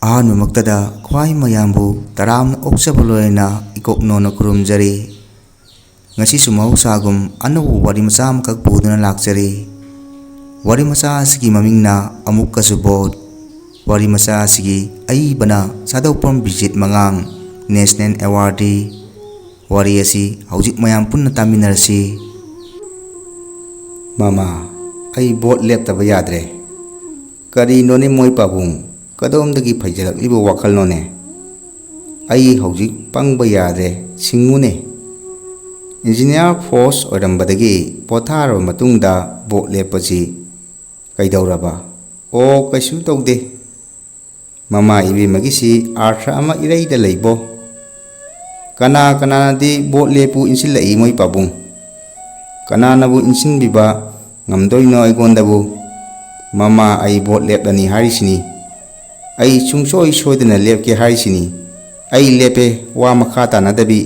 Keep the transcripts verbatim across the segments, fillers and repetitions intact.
ꯑꯍꯥꯟꯕꯃꯛꯇꯗ ꯈ꯭ꯋꯥꯏ ꯃꯌꯥꯝꯕꯨ ꯇꯔꯥꯝꯅ ꯑꯣꯛꯆꯕ ꯂꯣꯏꯅꯅ ꯏꯀꯣꯛꯅꯣꯅ ꯈꯨꯔꯨꯝꯖꯔꯤ꯫ ꯉꯁꯤꯁꯨ ꯃꯍꯧꯁꯥꯒꯨꯝ ꯑꯅꯧꯕ ꯋꯥꯔꯤ ꯃꯆꯥ ꯑꯃꯈꯛ ꯄꯨꯗꯨꯅ ꯂꯥꯛꯆꯔꯤ꯫ ꯋꯥꯔꯤ ꯃꯆꯥ ꯑꯁꯤꯒꯤ ꯃꯃꯤꯡꯅ ꯑꯃꯨꯛꯀꯁꯨ ꯕꯣꯠ꯫ ꯋꯥꯔꯤ ꯃꯆꯥ ꯑꯁꯤꯒꯤ ꯑꯏꯕꯅ ꯁꯥꯗꯧꯐꯝ ꯕꯤꯖꯤꯠ ꯃꯉꯥꯡ, ꯅꯦꯁꯅꯦꯜ ꯑꯦꯋꯥꯔꯗꯤ꯫ ꯋꯥꯔꯤ ꯑꯁꯤ ꯍꯧꯖꯤꯛ ꯃꯌꯥꯝ ꯄꯨꯟꯅ ꯇꯥꯃꯤꯟꯅꯔꯁꯤ꯫ ꯃꯃꯥ, ꯑꯩ ꯕꯣꯠ ꯂꯦꯞꯇꯕ ꯌꯥꯗ꯭ꯔꯦ꯫ ꯀꯔꯤꯅꯣꯅꯦ ꯃꯣꯏ ꯄꯥꯕꯨꯡ? ꯀꯗꯣꯝꯗꯒꯤ ꯐꯩꯖꯤꯜꯂꯛꯂꯤꯕ ꯋꯥꯈꯜꯅꯣꯅꯦ? ꯑꯩ ꯍꯧꯖꯤꯛ ꯄꯪꯕ ꯌꯥꯗ꯭ꯔꯦ, ꯁꯤꯡꯉꯨꯅꯦ꯫ ꯏꯟꯖꯤꯅꯤꯌꯥꯔ ꯐꯣꯔꯁ ꯑꯣꯏꯔꯝꯕꯗꯒꯤ ꯄꯣꯊꯥꯔꯕ ꯃꯇꯨꯡꯗ ꯕꯣꯠ ꯂꯦꯞꯄꯁꯤ ꯀꯩꯗꯧꯔꯕ? ꯑꯣ, ꯀꯩꯁꯨ ꯇꯧꯗꯦ꯫ ꯃꯃꯥ ꯏꯕꯦꯝꯃꯒꯤꯁꯤ ꯑꯥꯔꯊ ꯑꯃ ꯏꯔꯩꯗ ꯂꯩꯕꯣ꯫ ꯀꯅꯥ ꯀꯅꯥꯅꯗꯤ ꯕꯣꯠ ꯂꯦꯞꯄꯨ ꯏꯟꯁꯤꯜꯂꯛꯏ ꯃꯣꯏ ꯄꯥꯕꯨꯡ? ꯀꯅꯥꯅꯕꯨ ꯏꯟꯁꯤꯟꯕꯤꯕ ꯉꯝꯗꯣꯏꯅꯣ ꯑꯩꯉꯣꯟꯗꯕꯨ? ꯃꯃꯥ, ꯑꯩ ꯕꯣꯠ ꯂꯦꯞꯂꯅꯤ ꯍꯥꯏꯔꯤꯁꯤꯅꯤ꯫ ꯑꯩ ꯁꯨꯡꯁꯣꯏ ꯁꯣꯏꯗꯅ ꯂꯦꯞꯀꯦ ꯍꯥꯏꯔꯤꯁꯤꯅꯤ꯫ ꯑꯩ ꯂꯦꯞꯄꯦ, ꯋꯥ ꯃꯈꯥ ꯇꯥꯅꯗꯕꯤ꯫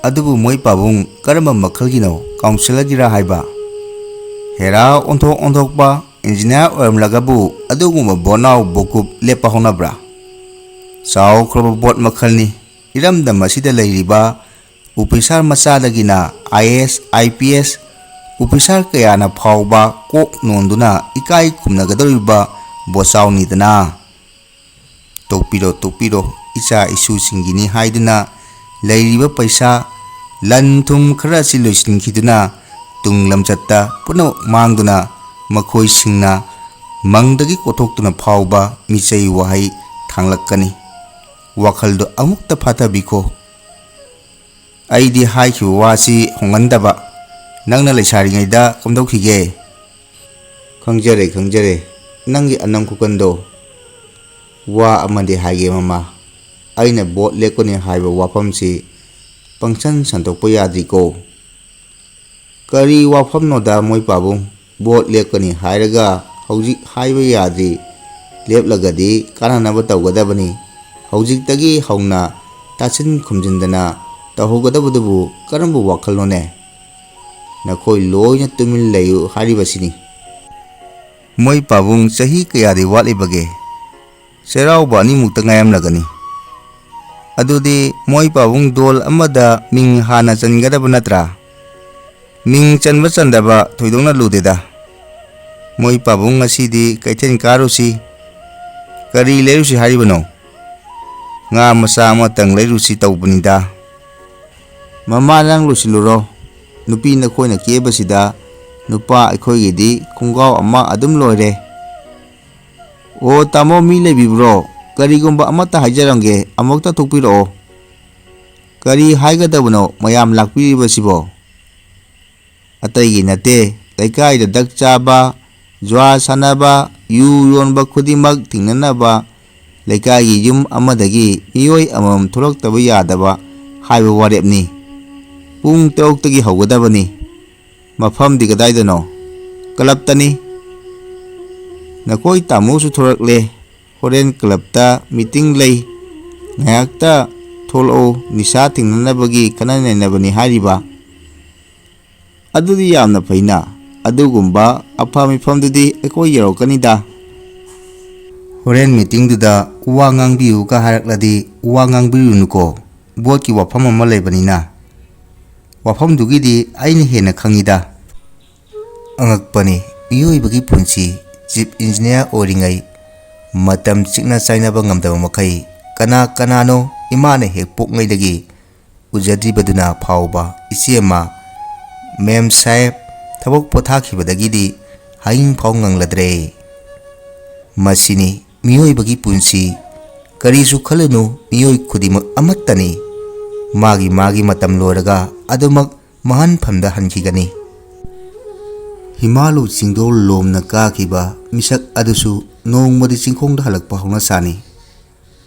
ꯑꯗꯨꯕꯨ ꯃꯣꯏ ꯄꯥꯕꯨꯡ ꯀꯔꯝꯕ ꯃꯈꯜꯒꯤꯅꯣ? ꯀꯥꯎꯟꯁꯤꯂꯔꯒꯤꯔꯥ ꯍꯥꯏꯕ? ꯍꯦꯔꯥ ꯑꯣꯟꯊꯣꯛ ꯑꯣꯟꯊꯣꯛꯄ, ꯏꯟꯖꯤꯅꯤꯌꯥꯔ ꯑꯣꯏꯔꯝꯂꯒꯕꯨ ꯑꯗꯨꯒꯨꯝꯕ ꯕꯣꯠꯅꯥꯎ ꯕꯣꯀꯨꯞ ꯂꯦꯞꯄ ꯍꯧꯅꯕ꯭ꯔꯥ? ꯆꯥꯎꯈ꯭ꯔꯕ ꯕꯣꯠ ꯃꯈꯜꯅꯤ꯫ ꯏꯔꯝꯗꯝ ꯑꯁꯤꯗ ꯂꯩꯔꯤꯕ officer ꯃꯆꯥꯗꯒꯤꯅ I A S, I P S officer ꯀꯌꯥꯅ ꯐꯥꯎꯕ ꯀꯣꯛ ꯅꯣꯟꯗꯨꯅ ꯏꯀꯥꯏ ꯈꯨꯝꯅꯒꯗꯧꯔꯤꯕ ꯕꯣꯠꯆꯥꯎꯅꯤꯗꯅ꯫ ꯇꯣꯛꯄꯤꯔꯣ, ꯇꯣꯛꯄꯤꯔꯣ, ꯏꯆꯥ ꯏꯁꯨꯁꯤꯡꯒꯤꯅꯤ ꯍꯥꯏꯗꯨꯅ ꯂꯩꯔꯤꯕ ꯄꯩꯁꯥ, ꯂꯟ ꯊꯨꯝ ꯈꯔ ꯑꯁꯤ ꯂꯣꯏꯁꯤꯟꯈꯤꯗꯨꯅ ꯇꯨꯡ ꯂꯝꯆꯠꯇ ꯄꯨꯝꯅꯃꯛ ꯃꯥꯡꯗꯨꯅ ꯃꯈꯣꯏꯁꯤꯡꯅ ꯃꯪꯗꯒꯤ ꯀꯣꯊꯣꯛꯇꯨꯅ ꯐꯥꯎꯕ ꯃꯤꯆꯩ ꯋꯥꯍꯩ ꯊꯥꯡꯂꯛꯀꯅꯤ꯫ ꯋꯥꯈꯜꯗꯣ ꯑꯃꯨꯛꯇ ꯐꯥꯊꯕꯤꯈꯣ꯫ ꯑꯩꯗꯤ ꯍꯥꯏꯈꯤꯕ ꯋꯥꯁꯤ ꯍꯣꯡꯍꯟꯗꯕ꯫ ꯅꯪꯅ ꯂꯩꯁꯥꯔꯤꯉꯩꯗ ꯀꯝꯗꯧꯈꯤꯒꯦ? ꯈꯪꯖꯔꯦ, ꯈꯪꯖꯔꯦ꯫ ꯅꯪꯒꯤ ꯑꯅꯝ ꯈꯨꯀꯟꯗꯣ꯫ ꯋꯥ ꯑꯃꯗꯤ ꯍꯥꯏꯒꯦ ꯃꯃꯥ꯫ ꯑꯩꯅ ꯕꯣꯠ ꯂꯦꯞꯀꯅꯤ ꯍꯥꯏꯕ ꯋꯥꯐꯝꯁꯤ ꯄꯪꯁꯟ ꯁꯟꯗꯣꯛꯄ ꯌꯥꯗ꯭ꯔꯤꯀꯣ꯫ ꯀꯔꯤ ꯋꯥꯐꯝꯅꯣꯗ ꯃꯣꯏ ꯄꯥꯕꯨꯡ? ꯕꯣꯠ ꯂꯦꯞꯀꯅꯤ ꯍꯥꯏꯔꯒ ꯍꯧꯖꯤꯛ ꯍꯥꯏꯕ ꯌꯥꯗ꯭ꯔꯤ꯫ ꯂꯦꯞꯂꯒꯗꯤ ꯀꯥꯟꯅꯅꯕ ꯇꯧꯒꯗꯕꯅꯤ꯫ ꯍꯧꯖꯤꯛꯇꯒꯤ ꯍꯧꯅ ꯇꯥꯁꯤꯟ ꯈꯨꯝꯖꯤꯟꯗꯅ ꯇꯧꯍꯧꯒꯗꯕꯗꯨꯕꯨ ꯀꯔꯝꯕ ꯋꯥꯈꯜꯅꯣꯅꯦ? ꯅꯈꯣꯏ ꯂꯣꯏꯅ ꯇꯨꯃꯤꯟ ꯂꯩꯌꯨ ꯍꯥꯏꯔꯤꯕꯁꯤꯅꯤ꯫ ꯃꯣꯏ ꯄꯥꯕꯨꯡ ꯆꯍꯤ ꯀꯌꯥꯗꯤ ꯋꯥꯠꯂꯤꯕꯒꯦ? ꯆꯩꯔꯥꯎꯕ ꯑꯅꯤꯃꯨꯛꯇ ꯉꯥꯏꯔꯝꯂꯒꯅꯤ꯫ ꯑꯗꯨꯗꯤ ꯃꯣꯏ ꯄꯥꯕꯨꯡ ꯗꯣꯜ ꯑꯃꯗ ꯃꯤꯡ ꯍꯥꯟꯅ ꯆꯟꯒꯗꯕ ꯅꯠꯇ꯭ꯔꯥ? ꯃꯤꯡ ꯆꯟꯕ ꯆꯟꯗꯕ ꯊꯣꯏꯗꯣꯛꯅ ꯂꯨꯗꯦꯗ꯫ ꯃꯣꯏ ꯄꯥꯕꯨꯡ ꯉꯁꯤꯗꯤ ꯀꯩꯊꯦꯜ ꯀꯥꯔꯨꯁꯤ꯫ ꯀꯔꯤ ꯂꯩꯔꯨꯁꯤ ꯍꯥꯏꯔꯤꯕꯅꯣ? ꯉꯥ ꯃꯆꯥ ꯑꯃꯇꯪ ꯂꯩꯔꯨꯁꯤ ꯇꯧꯕꯅꯤꯗ꯫ ꯃꯃꯥ, ꯅꯪ ꯂꯣꯏꯁꯤꯜꯂꯨꯔꯣ꯫ ꯅꯨꯄꯤ ꯅꯈꯣꯏꯅ ꯀꯦꯕꯁꯤꯗ ꯅꯨꯄꯥ ꯑꯩꯈꯣꯏꯒꯤꯗꯤ ꯈꯣꯡꯒ꯭ꯔꯥꯎ ꯑꯃ ꯑꯗꯨꯝ ꯂꯣꯏꯔꯦ꯫ ꯑꯣ ꯇꯥꯃꯣ, ꯃꯤ ꯂꯩꯕꯤꯕ꯭ꯔꯣ? ꯀꯔꯤꯒꯨꯝꯕ ꯑꯃꯠꯇ ꯍꯥꯏꯖꯔꯝꯒꯦ, ꯑꯃꯨꯛꯇ ꯊꯣꯛꯄꯤꯔꯛꯑꯣ꯫ ꯀꯔꯤ ꯍꯥꯏꯒꯗꯕꯅꯣ ꯃꯌꯥꯝ ꯂꯥꯛꯄꯤꯔꯤꯕꯁꯤꯕꯣ? ꯑꯇꯩꯒꯤ ꯅꯠꯇꯦ, ꯂꯩꯀꯥꯏꯗ ꯗꯛ ꯆꯥꯕ, ꯖꯨꯋꯥ ꯁꯥꯟꯅꯕ, ꯌꯨ ꯌꯣꯟꯕ ꯈꯨꯗꯤꯡꯃꯛ ꯊꯤꯡꯅꯅꯕ ꯂꯩꯀꯥꯏꯒꯤ ꯌꯨꯝ ꯑꯃꯗꯒꯤ ꯃꯤꯑꯣꯏ ꯑꯃꯃꯝ ꯊꯣꯛꯂꯛꯇꯕ ꯌꯥꯗꯕ ꯍꯥꯏꯕ ꯋꯥꯔꯦꯞꯅꯤ꯫ ꯄꯨꯡ ꯇꯔꯨꯛꯇꯒꯤ ꯍꯧꯒꯗꯕꯅꯤ꯫ ꯃꯐꯝꯗꯤ ꯀꯗꯥꯏꯗꯅꯣ? ꯀ꯭ꯂꯕꯇꯅꯤ꯫ ꯅꯈꯣꯏ ꯇꯥꯃꯣꯁꯨ ꯊꯣꯔꯛꯂꯦ꯫ ꯍꯣꯔꯦꯟ ꯀ꯭ꯂꯕꯇ ꯃꯤꯇꯤꯡ ꯂꯩ꯫ ꯉꯥꯏꯍꯥꯛꯇ ꯊꯣꯛꯂꯛꯎ, ꯅꯤꯁꯥ ꯊꯤꯡꯅꯅꯕꯒꯤ ꯈꯟꯅ ꯅꯩꯅꯕꯅꯤ ꯍꯥꯏꯔꯤꯕ꯫ ꯑꯗꯨꯗꯤ ꯌꯥꯝꯅ ꯐꯩꯅ꯫ ꯑꯗꯨꯒꯨꯝꯕ ꯑꯐ ꯃꯤꯐꯝꯗꯨꯗꯤ ꯑꯩꯈꯣꯏ ꯌꯧꯔꯛꯀꯅꯤꯗ꯫ ꯍꯣꯔꯦꯟ ꯃꯤꯇꯤꯡꯗꯨꯗ ꯋꯥ ꯉꯥꯡꯕꯤꯌꯨꯒ ꯍꯥꯏꯔꯛꯂꯗꯤ ꯋꯥ ꯉꯥꯡꯕꯤꯔꯨꯅꯨꯀꯣ꯫ ꯚꯣꯠꯀꯤ ꯋꯥꯐꯝ ꯑꯃ ꯂꯩꯕꯅꯤꯅ꯫ ꯋꯥꯐꯝꯗꯨꯒꯤꯗꯤ ꯑꯩꯅ ꯍꯦꯟꯅ ꯈꯪꯉꯤꯗ꯫ ꯑꯉꯛꯄꯅꯤ ꯃꯤꯑꯣꯏꯕꯒꯤ ꯄꯨꯟꯁꯤ꯫ ꯆꯤꯐ ꯏꯟꯖꯤꯅꯤꯌꯥꯔ ꯑꯣꯏꯔꯤꯉꯩ ꯃꯇꯝ ꯆꯤꯛꯅ ꯆꯥꯏꯅꯕ ꯉꯝꯗꯕ ꯃꯈꯩ ꯀꯅꯥ ꯀꯅꯥꯅꯣ ꯏꯃꯥꯅ ꯍꯦꯛ ꯄꯣꯛꯉꯩꯗꯒꯤ ꯎꯖꯗ꯭ꯔꯤꯕꯗꯨꯅ ꯐꯥꯎꯕ ꯏꯆꯦ ꯑꯃ, ꯃꯦꯝ ꯁꯥꯍꯦꯕ ꯊꯕꯛ ꯄꯣꯊꯥꯈꯤꯕꯗꯒꯤꯗꯤ ꯍꯌꯤꯡ ꯐꯥꯎ ꯉꯪꯂꯗ꯭ꯔꯦ꯫ ꯃꯁꯤꯅꯤ ꯃꯤꯑꯣꯏꯕꯒꯤ ꯄꯨꯟꯁꯤ꯫ ꯀꯔꯤꯁꯨ ꯈꯜꯂꯨꯅꯨ, ꯃꯤꯑꯣꯏ ꯈꯨꯗꯤꯡꯃꯛ ꯑꯃꯠꯇꯅꯤ꯫ ꯃꯥꯒꯤ ꯃꯥꯒꯤ ꯃꯇꯝ ꯂꯣꯏꯔꯒ ꯑꯗꯨꯃꯛ ꯃꯍꯥꯟꯐꯝꯗ ꯍꯟꯈꯤꯒꯅꯤ꯫ ꯍꯤꯃꯥꯂꯨ ꯆꯤꯡꯗꯣꯜ ꯂꯣꯝꯅ ꯀꯥꯈꯤꯕ ꯃꯤꯁꯛ ꯑꯗꯨꯁꯨ ꯅꯣꯡꯃꯗꯤ ꯆꯤꯡꯈꯣꯡꯗ ꯍꯜꯂꯛꯄ ꯍꯧꯅꯁꯥꯅꯤ꯫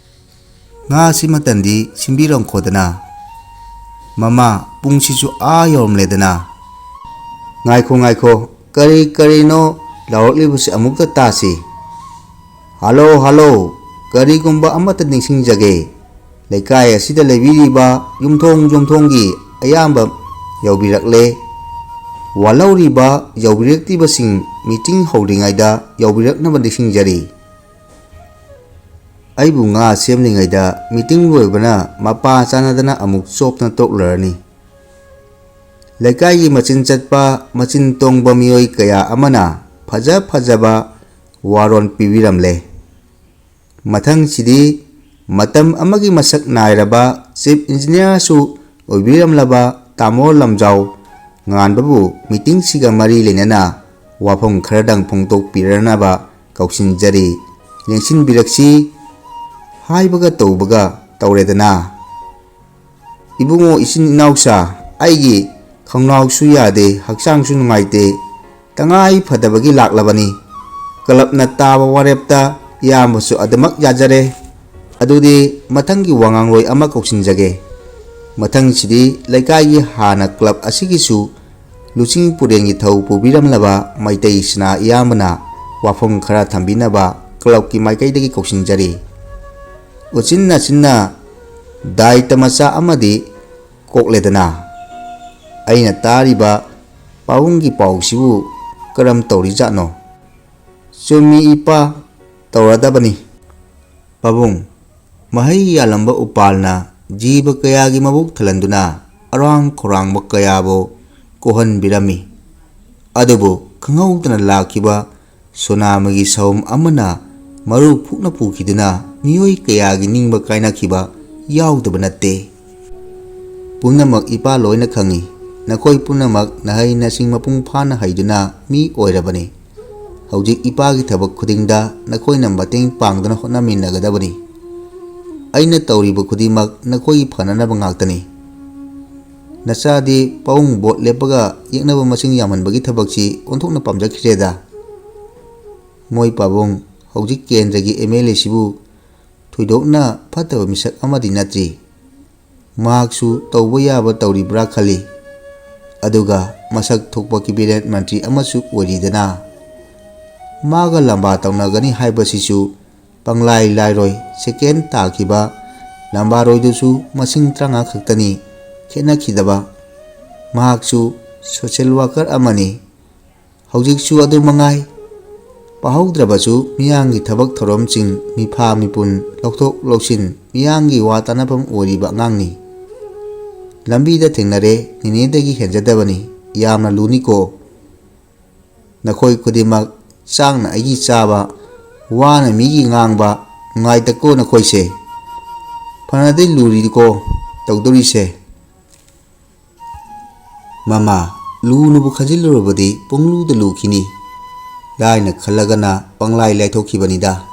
ꯉꯥꯁꯤ ꯃꯇꯟꯗꯤ ꯁꯤꯟꯕꯤꯔꯝꯈꯣꯗꯅ꯫ ꯃꯃꯥ, ꯄꯨꯡꯁꯤꯁꯨ ꯑꯥ ꯌꯧꯔꯝꯂꯦꯗꯅ꯫ ꯉꯥꯏꯈꯣ, ꯉꯥꯏꯈꯣ, ꯀꯔꯤ ꯀꯔꯤꯅꯣ ꯂꯥꯎꯔꯛꯂꯤꯕꯁꯤ ꯑꯃꯨꯛꯇ ꯇꯥꯁꯤ꯫ ꯍꯜꯂꯣ, ꯍꯜꯂꯣ, ꯀꯔꯤꯒꯨꯝꯕ ꯑꯃꯠꯇ ꯅꯤꯡꯁꯤꯡꯖꯒꯦ꯫ ꯂꯩꯀꯥꯏ ꯑꯁꯤꯗ ꯂꯩꯕꯤꯔꯤꯕ ꯌꯨꯝꯊꯣꯡ ꯌꯨꯝꯊꯣꯡꯒꯤ ꯑꯌꯥꯝꯕ ꯌꯧꯕꯤꯔꯛꯂꯦ꯫ ꯋꯥꯠꯍꯧꯔꯤꯕ ꯌꯧꯕꯤꯔꯛꯇ꯭ꯔꯤꯕꯁꯤꯡ ꯃꯤꯇꯤꯡ ꯍꯧꯗ꯭ꯔꯤꯉꯩꯗ ꯌꯧꯕꯤꯔꯛꯅꯕ ꯅꯤꯡꯁꯤꯡꯖꯔꯤ꯫ ꯑꯩꯕꯨ ꯉꯥ ꯁꯦꯝꯂꯤꯉꯩꯗ ꯃꯤꯇꯤꯡ ꯂꯣꯏꯕꯅ ꯃꯄꯥ ꯆꯥꯟꯅꯗꯅ ꯑꯃꯨꯛ ꯆꯣꯞꯅ ꯇꯣꯛꯂꯔꯅꯤ꯫ ꯂꯩꯀꯥꯏꯒꯤ ꯃꯆꯤꯟ ꯆꯠꯄ, ꯃꯆꯤꯟ ꯇꯣꯡꯕ ꯃꯤꯑꯣꯏ ꯀꯌꯥ ꯑꯃꯅ ꯐꯖ ꯐꯖꯕ ꯋꯥꯔꯣꯜ ꯄꯤꯕꯤꯔꯝꯂꯦ꯫ ꯃꯊꯪꯁꯤꯗꯤ ꯃꯇꯝ ꯑꯃꯒꯤ ꯃꯁꯛ ꯅꯥꯏꯔꯕ ꯆꯤꯐ ꯏꯟꯖꯤꯅꯤꯌꯥꯔꯁꯨ ꯑꯣꯏꯕꯤꯔꯝꯂꯕ ꯇꯥꯃꯣ ꯂꯝꯖꯥꯎ ꯉꯥꯟꯕꯕꯨ ꯃꯤꯇꯤꯡꯁꯤꯒ ꯃꯔꯤ ꯂꯩꯅꯅ ꯋꯥꯐꯝ ꯈꯔꯗꯪ ꯐꯣꯡꯗꯣꯛꯄꯤꯔꯅꯕ ꯀꯧꯁꯤꯟꯖꯔꯤ꯫ ꯂꯦꯡꯁꯤꯟꯕꯤꯔꯛꯁꯤ ꯍꯥꯏꯕꯒ ꯇꯧꯕꯒ ꯇꯧꯔꯦꯗꯅ꯫ ꯏꯕꯨꯡꯉꯣ, ꯏꯆꯤꯟ ꯏꯅꯥꯎꯁꯥ, ꯑꯩꯒꯤ ꯈꯣꯡꯅꯥꯎꯁꯨ ꯌꯥꯗꯦ, ꯍꯛꯆꯥꯡꯁꯨ ꯅꯨꯡꯉꯥꯏꯇꯦ, ꯇꯉꯥꯏ ꯐꯗꯕꯒꯤ ꯂꯥꯛꯂꯕꯅꯤ꯫ ꯀ꯭ꯂꯕꯅ ꯇꯥꯕ ꯋꯥꯔꯦꯞꯇ ꯏꯌꯥꯝꯕꯁꯨ ꯑꯗꯨꯃꯛ ꯌꯥꯖꯔꯦ꯫ ꯑꯗꯨꯗꯤ ꯃꯊꯪꯒꯤ ꯋꯥꯉꯥꯡꯂꯣꯏ ꯑꯃ ꯀꯧꯁꯤꯟꯖꯒꯦ꯫ ꯃꯊꯪꯁꯤꯗꯤ ꯂꯩꯀꯥꯏꯒꯤ ꯍꯥꯟꯅ ꯀ꯭ꯂꯕ ꯑꯁꯤꯒꯤꯁꯨ ꯂꯨꯆꯤꯡ ꯄꯨꯔꯦꯟꯒꯤ ꯊꯧ ꯄꯨꯕꯤꯔꯝꯂꯕ ꯃꯩꯇꯩ ꯁꯅꯥ ꯏꯌꯥꯝꯕꯅ ꯋꯥꯐꯝ ꯈꯔ ꯊꯝꯕꯤꯅꯕ ꯀ꯭ꯂꯕꯀꯤ ꯃꯥꯏꯀꯩꯗꯒꯤ ꯀꯧꯁꯤꯟꯖꯔꯤ꯫ ꯎꯆꯤꯟ ꯅꯥꯆꯤꯟꯅ ꯗꯥꯏꯇ ꯃꯆꯥ ꯑꯃꯗꯤ ꯀꯣꯛꯂꯦꯗꯅ꯫ ꯑꯩꯅ ꯇꯥꯔꯤꯕ ꯄꯥꯕꯨꯡꯒꯤ ꯄꯥꯎꯁꯤꯕꯨ ꯀꯔꯝ ꯇꯧꯔꯤꯖꯥꯠꯅꯣ? ꯆꯨꯝꯃꯤ ꯏꯄꯥ, ꯇꯧꯔꯗꯕꯅꯤ꯫ ꯄꯥꯕꯨꯡ, ꯃꯍꯩ ꯌꯥꯜꯂꯝꯕ ꯎꯄꯥꯜꯅ ꯖꯤꯕ ꯀꯌꯥꯒꯤ ꯃꯕꯨꯛ ꯊꯜꯍꯟꯗꯨꯅ ꯑꯔꯥꯡ ꯈꯧꯔꯥꯡꯕ ꯀꯌꯥꯕꯨ ꯀꯣꯛꯍꯟꯕꯤꯔꯝꯃꯤ꯫ ꯑꯗꯨꯕꯨ ꯈꯪꯍꯧꯗꯅ ꯂꯥꯛꯈꯤꯕ ꯁꯨꯅꯥꯃꯤꯒꯤ ꯁꯥꯎꯝ ꯑꯃꯅ ꯃꯔꯨ ꯐꯨꯛꯅ ꯄꯨꯈꯤꯗꯨꯅ ꯃꯤꯑꯣꯏ ꯀꯌꯥꯒꯤ ꯅꯤꯡꯕ ꯀꯥꯏꯅꯈꯤꯕ ꯌꯥꯎꯗꯕ ꯅꯠꯇꯦ꯫ ꯄꯨꯝꯅꯃꯛ ꯏꯄꯥ ꯂꯣꯏꯅ ꯈꯪꯏ꯫ ꯅꯈꯣꯏ ꯄꯨꯝꯅꯃꯛ ꯅꯍꯩ ꯅꯁꯤꯡ ꯃꯄꯨꯡ ꯐꯥꯅ ꯍꯩꯗꯨꯅ ꯃꯤ ꯑꯣꯏꯔꯕꯅꯤ꯫ ꯍꯧꯖꯤꯛ ꯏꯄꯥꯒꯤ ꯊꯕꯛ ꯈꯨꯗꯤꯡꯗ ꯅꯈꯣꯏꯅ ꯃꯇꯦꯡ ꯄꯥꯡꯗꯨꯅ ꯍꯣꯠꯅꯃꯤꯟꯅꯒꯗꯕꯅꯤ꯫ ꯑꯩꯅ ꯇꯧꯔꯤꯕ ꯈꯨꯗꯤꯡꯃꯛ ꯅꯈꯣꯏꯒꯤ ꯐꯅꯅꯕ ꯉꯥꯛꯇꯅꯤ꯫ ꯅꯆꯥꯗꯤ ꯄꯥꯕꯨꯡ ꯚꯣꯠ ꯂꯦꯞꯄꯒ ꯌꯦꯛꯅꯕ ꯃꯁꯤꯡ ꯌꯥꯝꯍꯟꯕꯒꯤ ꯊꯕꯛꯁꯤ ꯑꯣꯟꯊꯣꯛꯅ ꯄꯥꯝꯖꯈ꯭ꯔꯦꯗ꯫ ꯃꯣꯏ ꯄꯥꯕꯨꯡ, ꯍꯧꯖꯤꯛ ꯀꯦꯟꯗ꯭ꯔꯒꯤ ꯑꯦꯝ ꯑꯦꯜ ꯑꯦꯁꯤꯕꯨ ꯊꯣꯏꯗꯣꯛꯅ ꯐꯠꯇꯕ ꯃꯤꯁꯛ ꯑꯃꯗꯤ ꯅꯠꯇ꯭ꯔꯤ꯫ ꯃꯍꯥꯛꯁꯨ ꯇꯧꯕ ꯌꯥꯕ ꯇꯧꯔꯤꯕ꯭ꯔꯥ ꯈꯜꯂꯤ꯫ ꯑꯗꯨꯒ ꯃꯁꯛ ꯊꯣꯛꯄ ꯀꯦꯕꯤꯅꯦꯠ ꯃꯟꯇ꯭ꯔꯤ ꯑꯃꯁꯨ ꯑꯣꯏꯔꯤꯗꯅ꯫ ꯃꯥꯒ ꯂꯝꯕꯥ ꯇꯧꯅꯒꯅꯤ ꯍꯥꯏꯕꯁꯤꯁꯨ ꯄꯪꯂꯥꯏ ꯂꯥꯏꯔꯣꯏ꯫ ꯁꯦꯀꯦꯟ ꯇꯥꯈꯤꯕ ꯂꯝꯕꯥꯔꯣꯏꯗꯨꯁꯨ ꯃꯁꯤꯡ ꯇꯔꯥꯃꯉꯥ ꯈꯛꯇꯅꯤ ꯈꯦꯠꯅꯈꯤꯗꯕ꯫ ꯃꯍꯥꯛꯁꯨ ꯁꯣꯁꯦꯜ ꯋꯥꯀꯔ ꯑꯃꯅꯤ꯫ ꯍꯧꯖꯤꯛꯁꯨ ꯑꯗꯨ ꯃꯉꯥꯏ꯫ ꯄꯥꯍꯧꯗ꯭ꯔꯕꯁꯨ ꯃꯤꯌꯥꯝꯒꯤ ꯊꯕꯛ ꯊꯧꯔꯝꯁꯤꯡ, ꯃꯤꯐꯥ ꯃꯤꯄꯨꯟ, ꯂꯧꯊꯣꯛ ꯂꯧꯁꯤꯟ, ꯃꯤꯌꯥꯝꯒꯤ ꯋꯥ ꯇꯥꯅꯐꯝ ꯑꯣꯏꯔꯤꯕ ꯑꯉꯥꯡꯅꯤ꯫ ꯂꯝꯕꯤꯗ ꯊꯦꯡꯅꯔꯦ, ꯅꯦꯅꯦꯗꯒꯤ ꯍꯦꯟꯖꯗꯕꯅꯤ, ꯌꯥꯝꯅ ꯂꯨꯅꯤꯀꯣ꯫ ꯅꯈꯣꯏ ꯈꯨꯗꯤꯡꯃꯛ ꯆꯥꯛꯅ ꯑꯩꯒꯤ ꯆꯥꯕ, ꯋꯥꯅ ꯃꯤꯒꯤ ꯉꯥꯡꯕ, ꯅꯨꯡꯉꯥꯏꯇꯀꯣ ꯅꯈꯣꯏꯁꯦ꯫ ꯐꯅꯗꯤ ꯂꯨꯔꯤꯀꯣ ꯇꯧꯗꯣꯔꯤꯁꯦ꯫ ꯃꯃꯥ, ꯂꯨꯅꯕꯨ ꯈꯟꯖꯤꯜꯂꯨꯔꯕꯗꯤ ꯄꯨꯡꯂꯨꯗ ꯂꯨꯈꯤꯅꯤ꯫ ꯂꯥꯏꯅ ꯈꯜꯂꯒꯅ ꯄꯪꯂꯥꯏ ꯂꯥꯏꯊꯣꯛꯈꯤꯕꯅꯤꯗ꯫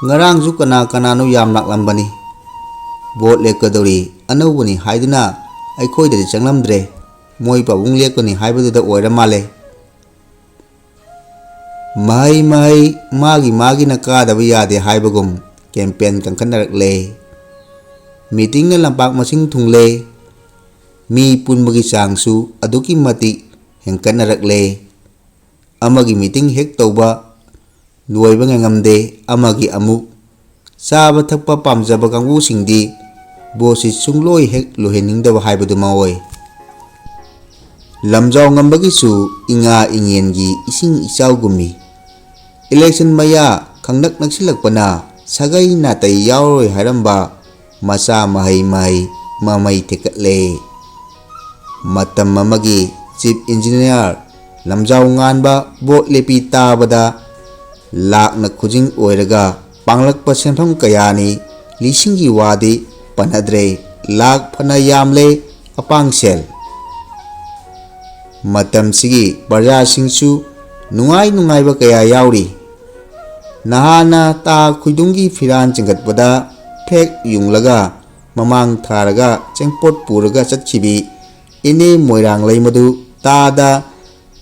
ꯉꯔꯥꯡꯁꯨ ꯀꯅꯥ ꯀꯅꯥꯅꯣ ꯌꯥꯝ ꯂꯥꯛꯂꯝꯕꯅꯤ꯫ ꯚꯣꯠ ꯂꯦꯞꯀꯗꯧꯔꯤ, ꯑꯅꯧꯕꯅꯤ ꯍꯥꯏꯗꯨꯅ ꯑꯩꯈꯣꯏꯗꯗꯤ ꯆꯪꯂꯝꯗ꯭ꯔꯦ꯫ ꯃꯣꯏ ꯄꯥꯕꯨꯡ ꯂꯦꯞꯀꯅꯤ ꯍꯥꯏꯕꯗꯨꯗ ꯑꯣꯏꯔ ꯃꯥꯜꯂꯦ꯫ ꯃꯍꯩ ꯃꯍꯩ, ꯃꯥꯒꯤ ꯃꯥꯒꯤꯅ ꯀꯥꯗꯕ ꯌꯥꯗꯦ ꯍꯥꯏꯕꯒꯨꯝ ꯀꯦꯝꯄꯦꯟ ꯀꯟꯈꯠꯅꯔꯛꯂꯦ꯫ ꯃꯤꯇꯤꯡꯅ ꯂꯝꯄꯥꯛ ꯃꯁꯤꯡ ꯊꯨꯡꯂꯦ꯫ ꯃꯤ ꯄꯨꯟꯕꯒꯤ ꯆꯥꯡꯁꯨ ꯑꯗꯨꯛꯀꯤ ꯃꯇꯤꯛ ꯍꯦꯟꯀꯠꯅꯔꯛꯂꯦ꯫ ꯑꯃꯒꯤ ꯃꯤꯇꯤꯡ ꯍꯦꯛ ꯇꯧꯕ ꯂꯣꯏꯕ ꯉꯥꯏꯉꯝꯗꯦ, ꯑꯃꯒꯤ ꯑꯃꯨꯛ꯫ ꯆꯥꯕ ꯊꯛꯄ ꯄꯥꯝꯖꯕ ꯀꯥꯡꯕꯨꯁꯤꯡꯗꯤ ꯚꯣꯠꯁꯤ ꯁꯨꯡꯂꯣꯏ ꯍꯦꯛ ꯂꯣꯏꯍꯟꯅꯤꯡꯗꯕ ꯍꯥꯏꯕꯗꯨꯃ ꯑꯣꯏ꯫ ꯂꯝꯖꯥꯎ ꯉꯝꯕꯒꯤꯁꯨ ꯏꯉꯥ ꯏꯉꯦꯟꯒꯤ ꯏꯁꯤꯡ ꯏꯆꯥꯎꯒꯨꯝꯃꯤ꯫ ꯏꯂꯦꯛꯁꯟ ꯃꯌꯥ ꯈꯪꯅꯛ ꯅꯛꯁꯤꯜꯂꯛꯄꯅ ꯁꯥꯒꯩ ꯅꯥꯇꯩ ꯌꯥꯎꯔꯣꯏ ꯍꯥꯏꯔꯝꯕ ꯃꯆꯥ ꯃꯍꯩ ꯃꯍꯩ ꯃꯃꯩ ꯊꯦꯛꯀꯠꯂꯦ꯫ ꯃꯇꯝ ꯑꯃꯒꯤ ꯆꯤꯐ ꯏꯟꯖꯤꯅꯤꯌꯥꯔ ꯂꯝꯖꯥꯎ ꯉꯥꯟꯕ ꯚꯣꯠ ꯂꯦꯞꯄꯤ ꯇꯥꯕꯗ ꯂꯥꯛꯅ ꯈꯨꯖꯤꯡ ꯑꯣꯏꯔꯒ ꯄꯥꯡꯂꯛꯄ ꯁꯦꯟꯐꯝ ꯀꯌꯥꯅꯤ꯫ ꯂꯤꯁꯤꯡꯒꯤ ꯋꯥꯗꯤ ꯄꯟꯅꯗ꯭ꯔꯦ, ꯂꯥꯛ ꯐꯅ ꯌꯥꯝꯂꯦ ꯑꯄꯥꯡ ꯁꯦꯜ꯫ ꯃꯇꯝꯁꯤꯒꯤ ꯄ꯭ꯔꯖꯥꯁꯤꯡꯁꯨ ꯅꯨꯡꯉꯥꯏ ꯅꯨꯡꯉꯥꯏꯕ ꯀꯌꯥ ꯌꯥꯎꯔꯤ꯫ ꯅꯍꯥꯟꯅ ꯇꯥ ꯈꯨꯏꯗꯨꯝꯒꯤ ꯐꯤꯔꯥꯟ ꯆꯤꯡꯈꯠꯄꯗ ꯐ꯭ꯂꯦꯛ ꯌꯨꯡꯂꯒ ꯃꯃꯥꯡ ꯊꯥꯔꯒ ꯆꯦꯡꯄꯣꯠ ꯄꯨꯔꯒ ꯆꯠꯈꯤꯕꯤ ꯏꯅꯦ ꯃꯣꯏꯔꯥꯡꯂꯩꯃꯗꯨ ꯇꯥꯗ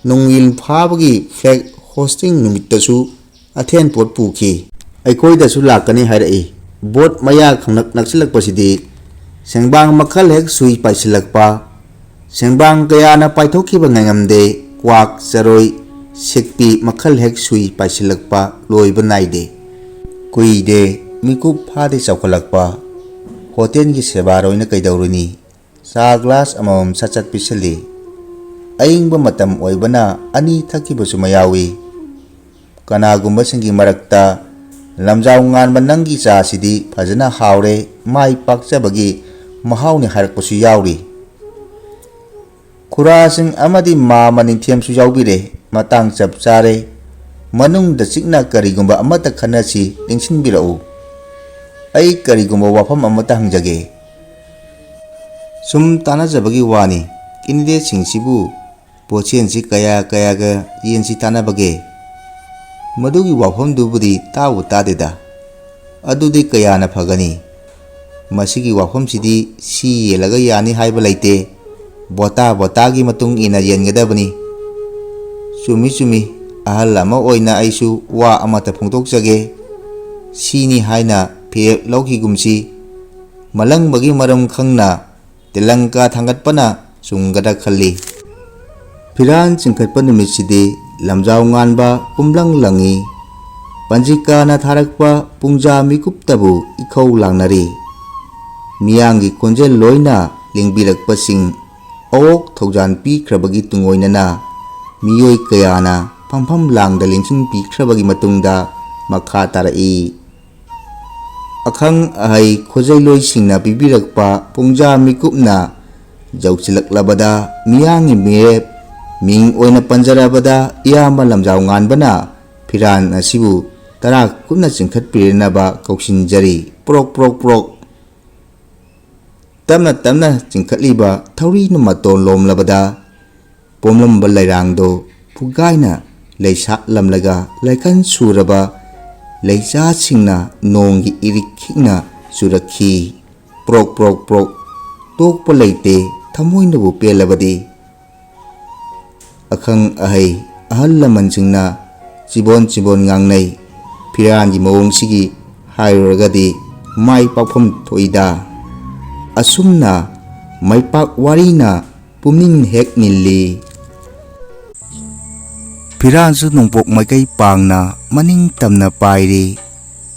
ꯅꯣꯡꯏꯜ ꯐꯥꯕꯒꯤ ꯐ꯭ꯂꯦꯛ ꯍꯣꯁꯇꯤꯡ ꯅꯨꯃꯤꯠꯇꯁꯨ ꯑꯊꯦꯟ ꯄꯣꯠ ꯄꯨꯈꯤ꯫ ꯑꯩꯈꯣꯏꯗꯁꯨ ꯂꯥꯛꯀꯅꯤ ꯍꯥꯏꯔꯛꯏ꯫ ꯚꯣꯠ ꯃꯌꯥ ꯈꯪꯅꯛ ꯅꯛꯁꯤꯜꯂꯛꯄꯁꯤꯗꯤ ꯁꯦꯡꯕꯥꯡ ꯃꯈꯜ ꯍꯦꯛ ꯁꯨꯏ ꯄꯥꯏꯁꯤꯜꯂꯛꯄ, ꯁꯦꯡꯕꯥꯡ ꯀꯌꯥꯅ ꯄꯥꯏꯊꯣꯛꯈꯤꯕ ꯉꯥꯏꯉꯝꯗꯦ, ꯀ꯭ꯋꯥꯛ, ꯆꯔꯣꯏ, ꯁꯤꯛꯄꯤ ꯃꯈꯜ ꯍꯦꯛ ꯁꯨꯏ ꯄꯥꯏꯁꯤꯜꯂꯛꯄ ꯂꯣꯏꯕ ꯅꯥꯏꯗꯦ꯫ ꯀꯨꯏꯗꯦ, ꯃꯤꯀꯨꯞ ꯐꯥꯗꯦ ꯆꯥꯎꯈꯠꯂꯛꯄ꯫ ꯍꯣꯇꯦꯜꯒꯤ ꯁꯦꯕꯥꯔꯣꯏꯅ ꯀꯩꯗꯧꯔꯨꯅꯤ? ꯆꯥ ꯒ꯭ꯂꯥꯁ ꯑꯃꯃꯝ ꯁꯠ ꯁꯠ ꯄꯤꯁꯤꯜꯂꯤ꯫ ꯑꯏꯪꯕ ꯃꯇꯝ ꯑꯣꯏꯕꯅ ꯑꯅꯤ ꯊꯛꯈꯤꯕꯁꯨ ꯃꯌꯥꯎꯏ꯫ ꯀꯅꯥꯒꯨꯝꯕꯁꯤꯡꯒꯤ ꯃꯔꯛꯇ, "ꯂꯝꯖꯥꯎ ꯉꯥꯟꯕ, ꯅꯪꯒꯤ ꯆꯥꯁꯤꯗꯤ ꯐꯖꯅ ꯍꯥꯎꯔꯦ, ꯃꯥꯏ ꯄꯥꯛꯆꯕꯒꯤ ꯃꯍꯥꯎꯅꯤ" ꯍꯥꯏꯔꯛꯄꯁꯨ ꯌꯥꯎꯔꯤ꯫ ꯈꯨꯔꯥꯁꯤꯡ ꯑꯃꯗꯤ ꯃꯥꯃ ꯅꯤꯡꯊꯦꯝꯁꯨ ꯌꯥꯎꯕꯤꯔꯦ꯫ ꯃꯇꯥꯡ ꯆꯞ ꯆꯥꯔꯦ꯫ ꯃꯅꯨꯡꯗ ꯆꯤꯛꯅ ꯀꯔꯤꯒꯨꯝꯕ ꯑꯃꯠꯇ ꯈꯟꯅꯁꯤ, ꯅꯤꯡꯁꯤꯡꯕꯤꯔꯛꯎ꯫ ꯑꯩ ꯀꯔꯤꯒꯨꯝꯕ ꯋꯥꯐꯝ ꯑꯃꯠꯇ ꯍꯪꯖꯒꯦ꯫ ꯁꯨꯝ ꯇꯥꯟꯅꯖꯕꯒꯤ ꯋꯥꯅꯤ, ꯀꯦꯟꯗꯤꯗꯦꯠꯁꯤꯡꯁꯤꯕꯨ ꯄꯣꯠꯆꯦꯟꯁꯤ ꯀꯌꯥ ꯀꯌꯥꯒ ꯌꯦꯟꯁꯤ ꯇꯥꯟꯅꯕꯒꯦ? ꯃꯗꯨꯒꯤ ꯋꯥꯐꯝꯗꯨꯕꯨꯗꯤ ꯇꯥꯕꯨ ꯇꯥꯗꯦꯗ꯫ ꯑꯗꯨꯗꯤ ꯀꯌꯥꯅ ꯐꯒꯅꯤ? ꯃꯁꯤꯒꯤ ꯋꯥꯐꯝꯁꯤꯗꯤ ꯁꯤ ꯌꯦꯜꯂꯒ ꯌꯥꯅꯤ ꯍꯥꯏꯕ ꯂꯩꯇꯦ꯫ ꯕꯣꯇꯥ ꯕꯣꯇꯥꯒꯤ ꯃꯇꯨꯡ ꯏꯟꯅ ꯌꯦꯟꯒꯗꯕꯅꯤ꯫ ꯆꯨꯝꯃꯤ, ꯆꯨꯝꯃꯤ꯫ ꯑꯍꯜ ꯑꯃ ꯑꯣꯏꯅ ꯑꯩꯁꯨ ꯋꯥ ꯑꯃꯠꯇ ꯐꯣꯡꯗꯣꯛꯆꯒꯦ꯫ ꯁꯤꯅꯤ ꯍꯥꯏꯅ ꯐꯤꯔꯦꯞ ꯂꯧꯈꯤꯒꯨꯝꯁꯤ꯫ ꯃꯂꯪꯕꯒꯤ ꯃꯔꯝ ꯈꯪꯅ ꯇꯦꯂꯪꯀꯥ ꯊꯥꯡꯒꯠꯄꯅ ꯆꯨꯝꯒꯗ꯭ꯔꯥ ꯈꯜꯂꯤ꯫ ꯐꯤꯔꯥꯟ ꯆꯤꯡꯈꯠꯄ ꯅꯨꯃꯤꯠꯁꯤꯗꯤ ꯂꯝꯖꯥꯎ ꯉꯥꯟꯕ ꯄꯨꯝꯂꯪ ꯂꯪꯉꯤ꯫ ꯄꯟꯖꯤꯀꯥꯅ ꯊꯥꯔꯛꯄ ꯄꯨꯡꯖꯥ ꯃꯤꯀꯨꯞꯇꯕꯨ ꯏꯈꯧ ꯂꯥꯡꯅꯔꯤ꯫ ꯃꯤꯌꯥꯝꯒꯤ ꯈꯣꯟꯖꯦꯜ ꯂꯣꯏꯅ ꯂꯦꯡꯕꯤꯔꯛꯄꯁꯤꯡ ꯑꯋꯣꯛ ꯊꯧꯖꯥꯟ ꯄꯤꯈ꯭ꯔꯕꯒꯤ ꯇꯨꯡꯑꯣꯏꯅꯅ ꯃꯤꯑꯣꯏ ꯀꯌꯥꯅ ꯐꯝꯐꯝ ꯂꯥꯡꯗ ꯂꯦꯡꯁꯤꯟꯕꯤꯈ꯭ꯔꯕꯒꯤ ꯃꯇꯨꯡꯗ ꯃꯈꯥ ꯇꯥꯔꯛꯏ꯫ ꯑꯈꯪ ꯑꯍꯩ ꯈꯣꯖꯩꯂꯣꯏꯁꯤꯡꯅ ꯄꯤꯕꯤꯔꯛꯄ ꯄꯨꯡꯖꯥ ꯃꯤꯀꯨꯞꯅ ꯌꯧꯁꯤꯜꯂꯛꯂꯕꯗ, ꯃꯤꯌꯥꯝꯒꯤ ꯃꯤꯔꯦꯞ ꯃꯤꯡ ꯑꯣꯏꯅ ꯄꯟꯖꯔꯕꯗ, ꯏꯌꯥꯝꯕ ꯂꯝꯖꯥꯎ ꯉꯥꯟꯕꯅ ꯐꯤꯔꯥꯟ ꯑꯁꯤꯕꯨ ꯇꯔꯥ ꯀꯨꯞꯅ ꯆꯤꯡꯈꯠꯄꯤꯔꯅꯕ ꯀꯧꯁꯤꯟꯖꯔꯤ꯫ ꯄ꯭ꯔꯣꯛ, ꯄ꯭ꯔꯣꯛ, ꯄ꯭ꯔꯣꯛ꯫ ꯇꯞꯅ ꯇꯞꯅ ꯆꯤꯡꯈꯠꯂꯤꯕ ꯊꯧꯔꯤꯅ ꯃꯇꯣꯟ ꯂꯣꯝꯂꯕꯗ, ꯄꯣꯝꯂꯝꯕ ꯂꯩꯔꯥꯡꯗꯣ ꯄꯨꯒꯥꯏꯅ ꯂꯩꯁꯥꯠꯂꯝꯂꯒ, ꯂꯩꯀꯟ ꯁꯨꯔꯕ ꯂꯩꯆꯥꯁꯤꯡꯅ ꯅꯣꯡꯒꯤ ꯏꯔꯤꯛ ꯈꯤꯛꯅ ꯆꯨꯔꯛꯈꯤ꯫ ꯄ꯭ꯔꯣꯛ, ꯄ꯭ꯔꯣꯛ, ꯄ꯭ꯔꯣꯛ꯫ ꯇꯣꯛꯄ ꯂꯩꯇꯦ, ꯊꯃꯣꯏꯅꯕꯨ ꯄꯦꯜꯂꯕꯗꯤ꯫ ꯑꯈꯪ ꯑꯍꯩ ꯑꯍꯜ ꯂꯃꯟꯁꯤꯡꯅ ꯆꯤꯕꯣꯟ ꯆꯤꯕꯣꯟ ꯉꯥꯡꯅꯩ꯫ ꯐꯤꯔꯥꯟꯒꯤ ꯃꯑꯣꯡꯁꯤꯒꯤ ꯍꯥꯏꯔꯨꯔꯒꯗꯤ ꯃꯥꯏ ꯄꯥꯛꯐꯝ ꯊꯣꯛꯏꯗ꯫ ꯑꯁꯨꯝꯅ ꯃꯥꯏꯄꯥꯛ ꯋꯥꯔꯤꯅ ꯄꯨꯛꯅꯤꯡ ꯍꯦꯛ ꯅꯤꯜꯂꯤ꯫ ꯐꯤꯔꯥꯟꯁꯨ ꯅꯣꯡꯄꯣꯛ ꯃꯥꯏꯀꯩ ꯄꯥꯡꯅ ꯃꯅꯤꯡ ꯇꯝꯅ ꯄꯥꯏꯔꯤ꯫